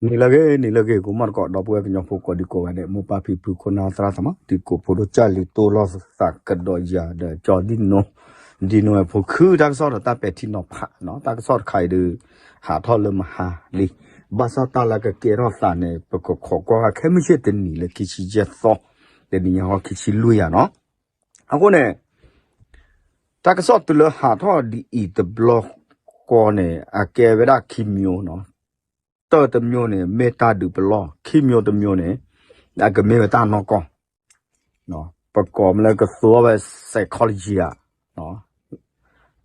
နံၤလၢအဂ့ၤ နံၤလၢအဂ့ၤ ကိးမုၢ်နံၤကိး ဒီပုၢ်ဝဲၢ်ကညီဖိကိးဒံကိးဂၤဒဲး မိၢ်ပၢ်ဖံဖု ခိၣ်နၢ်သရၣ်သမါ တံၤသကိးဖိဒိၣ် ကၢ်လံၤတိၢ်လီၤသးကဒီးယၤဒီး ကၠီဒံနိ ဒံနိဝဲဖိခု တၢ်ကစီၣ်ဒီးတၢ်ပဲာ်ထံနီၤဖးနီၤ တၢ်ကစီၣ်တခါအံၤဒီး ဟးထီၣ်လၢမဟါလံ ဘၣ်ဆၣ်တၢ်လၢကကဲထီၣ်သးန့ၣ် ပကခိးကွၢ်ဂၤ ခဲမုၢ်ဆ့ၣ်တနံၤလၢခံဆံယဲၢ်သီ တနံၤညါဃီခံဆံလွံၢ်ယၤနီၤ အဃိန့ၣ် တၢ်ကစီၣ်တုၤလၢဟးထီၣ်ဒ်အံၤတဘျီဃီန့ၣ် အကဲဝဲဒၣ်ခံမျိုးနီၤ တၢ်တမျိုးန့ၣ် မ့ၢ်တၢ်ဒုးပလီၢ် ခံမျိုးတမျိုးန့ၣ် အကမ့ၢ်ဝဲတၢ်နီၢ်ကီၢ် ပကိးမ့ၢ်လၢကသိဝဲ psychology ဧါ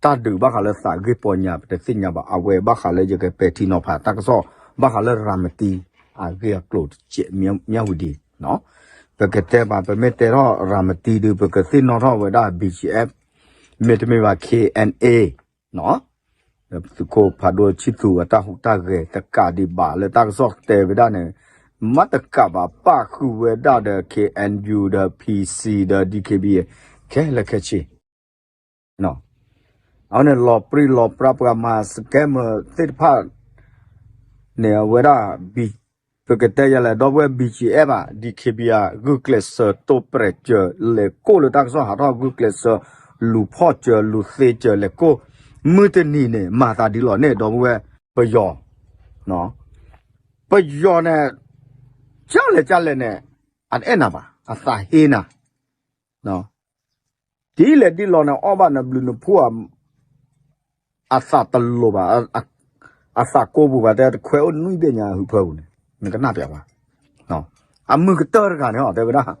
တၢ်ဒုးဘၣ်ဃးလၢသးဂ့ၢ်ပီညါ ပတသ့ၣ်ညါဘၣ် အဝဲဘၣ်ဃးလၢယကပဲာ်ထံနီၤဖး တၢ်ကစီၣ်ဘၣ်ဃးလၢရၤမတံ အဂ့ၢ်အကျိၤတကဲး မ့ၢ်ဝံၤဒံး ပကတဲဘၣ် ပမ့ၢ်တဲထီၣ်ရၤမတံဒီး ပကသ့ၣ်နီၣ်ထီၣ်ဝဲဒၣ် ဘီၣ်ကၠံၣ်အ့ၣ် မ့တမ့ၢ်ဘၣ် ခ့ၣ်အဲၣ်အ့ၣ် သုးခိၣ်ဖးဒိၣ်ဆံသူးအတၢ်ဟူးတၢ်ဂဲၤ တကးဒံးဘၣ်လၢတၢ်ကစီၣ်တဲဝဲဒၣ်န့ၣ် မ့ၢ်တကးဘၣ် ပၣ်ဃုာ်ဝဲဒၣ်ဒီး ခ့ၣ်အဲၣ်ယူၣ် ဒီး ဖံစံၣ် ဒီး ဒံၣ်ခ့ဘံၣ်အ့ၣ် ခဲလၢာ်ခဲဆ့ အဝဲန့ၣ် လီၤပြံလီၤပြါ ပှၤမၤ scammer သ့ၣ်တဖၣ်န့ၣ် အဝဲဒၣ် ပကတဲယၤလဲၣ် ဒီပုၢ်ဝဲၢ် ဘီၣ်ကၠံၣ်အ့ၣ် ဘၣ် ဒံၣ်ခ့ဘံၣ်အ့ၣ် ဂုာ်ကျဲးစၢး တိာ်ပြဲးစၢၤ လဲၤကိၢ်လၢတၢ်ကစီၣ်ဟးထီၣ် ဂုာ်ကျဲးစၢး လူၤဖီၣ်စၢၤ လူၤသ့စၢၤ လဲၤကိၢ် မုၢ်တနံၤန့ၣ် မၤသးဒ်လဲၣ်န့ၣ် ဒီပုၢ်ဝဲၢ် ပယီၤ ပယီၤန့ၣ် ကၢ်လဲၣ်ကၢ်လဲၣ်န့ၣ် အတအဲၣ်နၤဘၣ် အသးဟ့နၤ ဒ်လဲၣ်ဒ်လဲၣ်န့ၣ် အီၣ်ဘၣ်နဘျုးနဖှိၣ် အသးတလိၤဘၣ် အသးကိးပူၤဘၣ် တဲတခွဲအိၣ်နွံဘ့ၣ်ညါ ဟုးဖၢပူၤန့ၣ် နကနၣ်ပျးကွၢ် အမုၢ်ကတၢၢ်တဂၤန့ၣ် တဲဝဲဒၣ်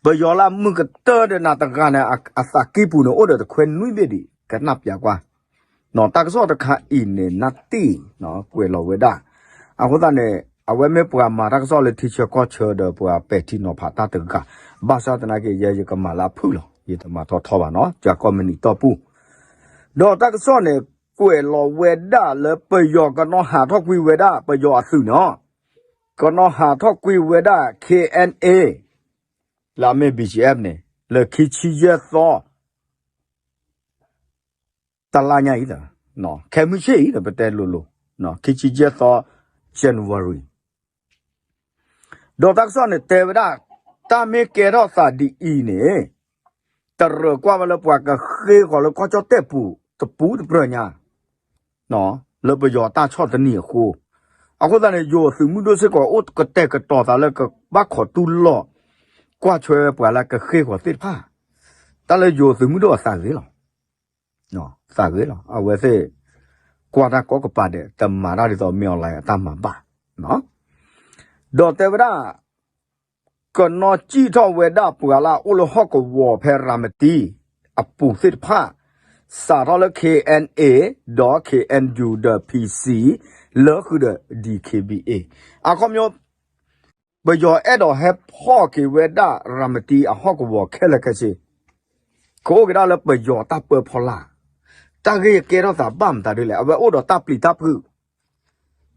ပယီၤလၢအမုၢ်ကတၢၢ်ဒီးနၤတဂၤန့ၣ် အသးကံၢ်ပူၤန့ၣ် အိၣ်ဒီးတခွဲနွံဘ့ၣ်ဒံး ကနၣ်ပျးကွၢ် တၢ်ကစီၣ်တခါအံၤန့ၣ် နၢ်တံၢ် ကွဲးလီၤဝဲဒၣ် အဃိသတးန့ၣ် အဝဲမ့ၢ်ပှၤမၤတၢ်ကစီၣ်လၢထံဆၢကီၢ်ဆၢဒီး ပှၤပဲာ်ထံနီၤဖးတၢ်တဂၤ ဘၣ်ဆၣ်သနာ်က့ ယဲယကမၤလၢအဖုၣ်လီၤ ယတမၤထီထီဘၣ်နီၤ ကၠီကိးမုၢ်နံၤတီၢ်ပူၤ ဒီးတၢ်ကစီၣ်န့ၣ် ကွဲးလီၤဝဲဒၣ်လၢပယီၤကနီၤဟးထီၣ်ကွံာ်ဝဲဒၣ် ပယီၤအသုးန့ၣ် ကနီၤဟးထီၣ်ကွံာ်ဝဲဒၣ် ခ့ၣ်အဲၣ်အ့ၣ် လၢအမ့ၢ် ဘီၣ်ကၠံၣ်အ့ၣ် န့ၣ် လၢခံဆံယဲၢ်သီ တလါညါအံၤ ခဲမုၢ်ဆ့ၣ်အံၤ ပတဲလိၤလိၤ ခံဆံယဲၢ်သီ January ဒီးတၢ်ကစီၣ်န့ၣ်တဲဝဲဒၣ် တၢ်မ့ၢ်ကဲထီၣ်သးဒ်အံၤန့ၣ် တရၢၢ်ကွၢ်ဝဲလၢပှၤကဃ့ဃီၤလၢကီၢ်ကၠီၣ်တဲၣ်ပူၤ တပူၤတပြၢၢ်ညါ လၢပယီၤတၢ်ဆီၣ်တနံၤအဃိ အဃိသတးန့ၣ် ယိၤသုးမုၢ်ဒိၣ်စ့ၢ်ကီး အိၣ်ကတဲာ်ကတီၤသးလၢကဘၣ်ခိးတူၢ်လိာ် ကွၢ်ထွဲပှၤလၢကဃ့ဃီၤသ့ၣ်တဖၣ် တၢ်လၢယိၤသုးမုၢ်ဒိၣ်အသးဂ့ၤလီၤ သးဂ့ၤလီၤ အဝဲသ့ၣ် ကွၢ်တၢ်ကိးကပၤဒဲး တမၤတၢ်ဒ်သိး မင်းအောင်လှိုင် အတၢ်မၤဘၣ် ဒီးတဲဝဲဒၣ် ကနီၤစံၣ်ထီၣ်ဝဲဒၣ်ပှၤလၢအအိၣ်လၢဟီၣ်ကဝီၤဖဲရၤမတံ အပူၤသ့ၣ်တဖၣ် စးထီၣ်လၢ ခ့ၣ်အဲၣ်အ့ၣ် ဒီး ခ့ၣ်အဲၣ်ယူၣ် ဒီး ဖံစံၣ် လၢဃုာ်ဒီး ဒံၣ်ခ့ဘံၣ်အ့ၣ် အခီပညီ ပယီၤအဲၣ်ဒိးဟဲဖီၣ်က့ၤဝဲဒၣ်ရၤမတံအဟီၣ်ကဝီၤခဲလၢာ်ခဲဆ့ ကအိၣ်က့ၤဒၣ်လၢပယီၤတၢ်ပၢဖီလာ် တၢ်ဂ့ၢ်ကဲထီၣ်သးဘၣ်မတၤဒ်လဲၣ် အဝဲအိၣ်ဒီးတၢ်ပျံၤတၢ်ဖုး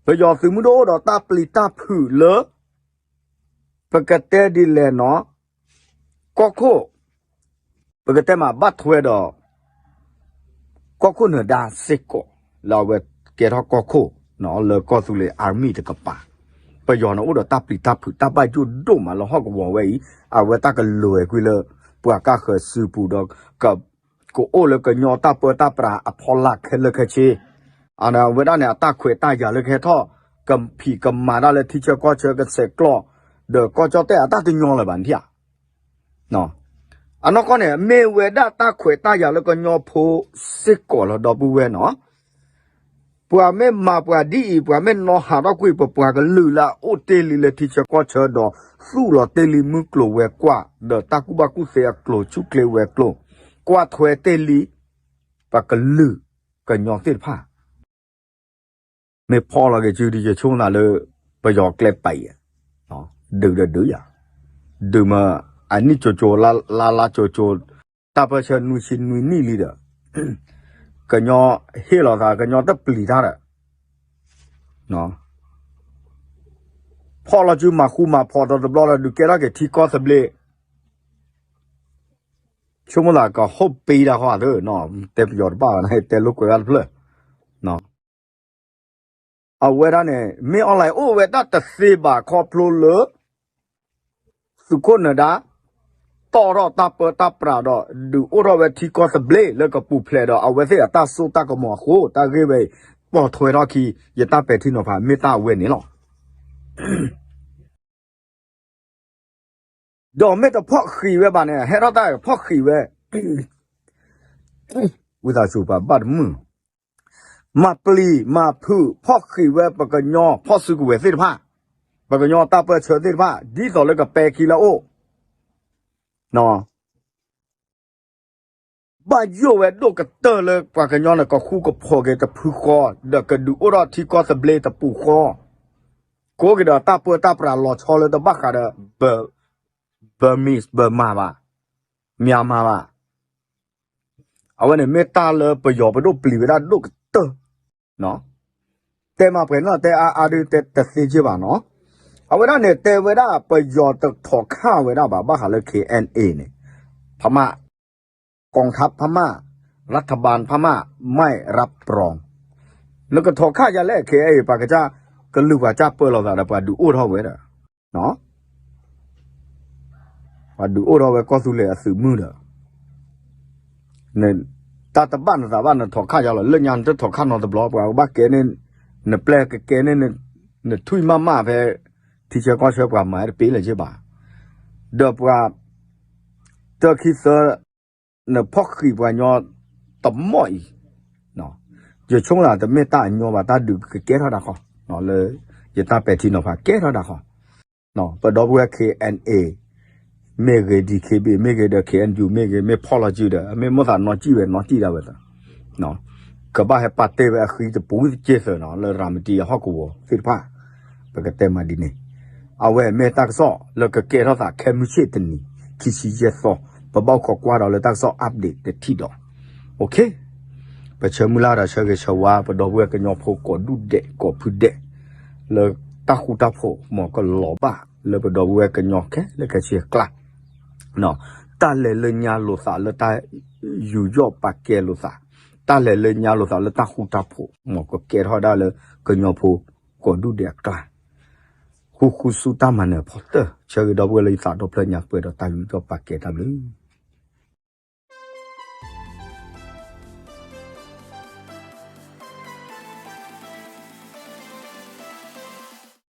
ပယီၤသုးမုၢ်ဒိၣ်အိၣ်ဒီးတၢ်ပျံၤတၢ်ဖုးလၢ ပကတဲဒ်လဲၣ်နီၤ ကီၢ်ခိၣ် ပကတဲမးဘၣ်ထွဲဒီး ကီၢ်ခိၣ်နၢၤဒါစ့ၢ်ကီး လၢအဝဲကဲထီၣ်ကီၢ်ခိၣ် လၢကီၢ်သူလ့ၤ army တကပၤ ပယီၤန့ၣ်အိၣ်ဒီးတၢ်ပျံၤတၢ်ဖုး တၢ်ဘၣ်ယိၣ်ဒိၣ်မးလၢဟီၣ်ကဝီၤဝဲအံၤ အဝဲတၢ်ကလဲၤကွံာ်လၢ ပှၤကါဃၢၤစုပူၤဒီး ကအိၣ်လၢကညီတၢ်ပၢတၢ်ပြးအဖီလာ်ခဲလၢာ်ခဲဆ့ အဝဲဒၣ်န့ၣ် အတၢ်ခွဲးတၢ်ယာ်လၢကဟဲထီၣ် ကဖံးကမၤတၢ်လၢထံဆၢကီၢ်ဆၢကဆဲးကျိး ဒီးကီၢ်ကၠီၣ်တဲၣ်အတၢ်တညီလၢၤဘၣ်န့ၣ်ဧါ အနီၢ်ကီၢ်န့ၣ် မ့ၢ်ဝဲဒၣ်တၢ်ခွဲးတၢ်ယာ်လၢကညီဖိစ့ၢ်ကီးလီၤ ဒီပုၢ်ဝဲၢ်နီၤ ပှၤမ့ၢ်မၤပှၤဒ်အံၤ ပှၤမ့ၢ်နီၤဟးထီၣ်ကွံာ် ပပှၤကလုာ်လၢအအိၣ်တ့ၢ်လံလၢထံဆၢကီၢ်ဆၢဒီး သူၣ်လီၤတ့ၢ်လံမုၢ်ကျိၤဝဲၤကွာ် ဒီးတၢ်ကူၣ်ဘၣ်ကူၣ်သ့အကျိၤ ဆူၣ်ချ့ဝဲၤကျိၤ ကွၢ်ထွဲတ့ၢ်လံ ပှၤကလုာ်ကညီသ့ၣ်တဖၣ် မ့ၢ်ဖီၣ်လီၤက့ၤစုဒီး ယဆိကမိၣ်သးလၢ ပယီၤကျဲပာ်အံၤ ဒုးဒီးဒုးယၤ ဒုးမ့ၢ်အနံၣ်ကၠိကၠိ လါလါကၠိကၠိ တၢ်ပၢဆှၢနွံဆံနွံနံၣ်လံဒီး ကညီဟ့ၣ်လီၤသး ကညီတပျံၤတၢ်ဒီး ဖီၣ်လီၤစုမၤဃူမၤဖိးဒီးတဘျီဒီး ဒုးကဲထီၣ်က့ၤထံကီၢ်သဘျ့ ဆိကမိၣ်သးကဟီၣ်ပ့ၤတၢ်ဃီသၢ တဲပယီၤတဘၣ်ဘၣ် တဲလိာ်ကွဲးဝဲတဖျၢၣ် အဝဲဒၣ်န့ၣ် မ့ၢ် online အိၣ်ဝဲဒၣ်တသ့ဘၣ်ခီဖျိလၢ သုးခိၣ်နၢၤဒါ တီၣ်ထီၣ်တၢ်ပၢတၢ်ပြးဒီး ဒုးအိၣ်ထီၣ်ဝဲထံကီၢ်သဘျ့လၢကပူၤဖျဲးဒီး အဝဲသ့ၣ်အတၢ်စိတၢ်ကမီၤအဃိ တၢ်ဂ့ၢ်ဝဲအံၤ ပိာ်ထွဲထီၣ်ခံ ယတၢ်ပဲာ်ထံနီၤဖး မ့ၢ်တၢ်အဝဲန့ၣ်လီၤ. ဒီးမ့ၢ်တဖီၣ်ဃံးဝဲဘၣ်န့ၣ် ဟဲထီၣ်တၢ်ဖီၣ်ဃံးဝဲ ဝံသးစူၤပှၤဘၣ်တမုာ် မၤပျံၤမၤဖုး ဖီၣ်ဃံးဝဲပကညီဖီၣ်စုကဝဲၤသ့ၣ်တဖၣ်, ပကညီတၢ်ပၢဆှၢသ့ၣ်တဖၣ် ဒ်သိးလၢကပဲခံလၢအအိၣ်, ဘၣ်ယိၣ်ဝဲဒိၣ်ကတၢၢ်လၢပှၤကညီန့ၣ် ကဃူကဖိးက့ၤတဖုဃီ, ဒီးကဒုးအိၣ်ထီၣ်ထံကီၢ်သဘျ့တပူၤဃီ, ကိးက့ၤဒီးတၢ်ပၢတၢ်ပြးလီၤဆီလၢတဘၣ်ဃးဒီး Burmese Burma ဘၣ်, Myanmar ဘၣ်. အဝဲန့ၣ်မ့ၢ်တၢ်လၢပယီၤပဒိၣ်ပျံၤဝဲဒၣ်ဒိၣ်ကတၢၢ်, တဲမၤပှဲၤနီၢ်တဲအါအါဒုးတဲတသ့က့ၢ်ဘၣ်နီၤ. အဝဲဒၣ်န့ၣ် တဲဝဲဒၣ်ပယီၤတထီၣ်ခၣ်ဝဲဒၣ်ဘၣ် ဘၣ်ဃးလၢ K N A န့ၣ်, พม่า, กองทัพพม่า, รัฐบาลพม่าไม่รับรอง. နကထီၣ်ခၣ်ယၤလဲၣ် K N A ပှၤကစၢ် ကလုာ်ပှၤကစၢ်ပၢလီၤသးဒီးပှၤဒုးအိၣ်ထီၣ်ဝဲဒီး ပှၤဒုးအိၣ်ထီၣ်ဝဲကီၢ်သူလ့ၤအသုးမုၢ်ဒီး တၢ်တဘၣ်နသးဘၣ် နထီၣ်ခၣ်ယၤလီၤ, လၢညါနတထီၣ်ခၣ်နီတဘျီ, ပှၤကဘၣ်ကဲန့ၣ် နပျဲၢ်ကကဲန့ၣ် နထွံၣ်မးမးဖဲ ထံဆၢကီၢ်ဆၢပှၤမၤတပ့ၤလၢၤက့ၢ်ဘၣ်, ဒီးပှၤ တၢခံသၢ နဖီၣ်ဃံးပှၤကညီတမီၢ်အံၤ, ယဆိကမိၣ်လၢတမ့ၢ်တၢ်အညီဘၣ်, တၢ်ဒုးကကဲထီၣ်ဒၣ်ဃီ, လၢယတၢ်ပဲာ်ထံနီၤဖးကဲထီၣ်ဒၣ်ဃီ, ပဒီပုၢ်ဝဲၢ် K N A မ့ၢ်ဂ့ၤ, D K B A မ့ၢ်ဂ့ၤ, ဒီး K N U မ့ၢ်ဂ့ၤ, မ့ၢ်ဖီၣ်လီၤစုဒီး မ့ၢ်မိၣ်သးနီၢ်စံၣ်ဝဲနီၢ်စံၣ်ဒၣ်ဝဲသး, ကဘၣ်ဟဲပာ်တ့ၢ်ဝဲအဃံတပူၤတက့ၢ်သၢနီၤ လၢရၤမတံအဟီၣ်ကဝီၤသ့ၣ်တဖၣ်, ပကတဲမးဒ်န့ၣ်, အဝဲမ့ၢ်တၢ်ကစီၣ်လၢကကဲထီၣ်သးခဲမုၢ်ဆ့ၣ်တနံၤ ခံဆံယဲၢ်သီ, ပဘၣ်အိၣ်ခိးကွၢ်ဒီးလၢတၢ်ကစီၣ် update တထံၣ်ဒီး, OK, ပဆၢမုၢ်လၢ်ဒီးဆၢဂ့ၤဆၢဝါ ပဒီပုၢ်ဝဲၢ်ကညီဖိကိးဒူၣ်ဒဲးကိးဖုဒဲး, လၢတၢ်ဃူတၢ်ဖိး မ်ကလီၤဘၣ်လၢပဒီပုၢ်ဝဲၢ်ကညီခဲလၢာ်ခဲဆ့အကျါ, တၢ်လဲၤလၢညါလိာ်သးလၢတၢ်ယူးယီၣ်ပာ်ကဲလိာ်သး, တၢ်လဲၤလၢညါလိာ်သးလၢတၢ်ဃူတၢ်ဖိး မ်ကကဲထီၣ်ဒၣ်လၢကညီဖိကိးဒူၣ်ဒဲးအကျါ, ဃူဃူဆူတၢ်မၤနၢၤဖီတၢၢ်, ဆၢဂ့ၤဒီပုၢ်ဝဲၢ်လၢယသးဒီဖျၢၣ်ညါပှဲၤဒီးတၢ်ယူးယီၣ်ပာ်ကဲတၢ်ဘျုး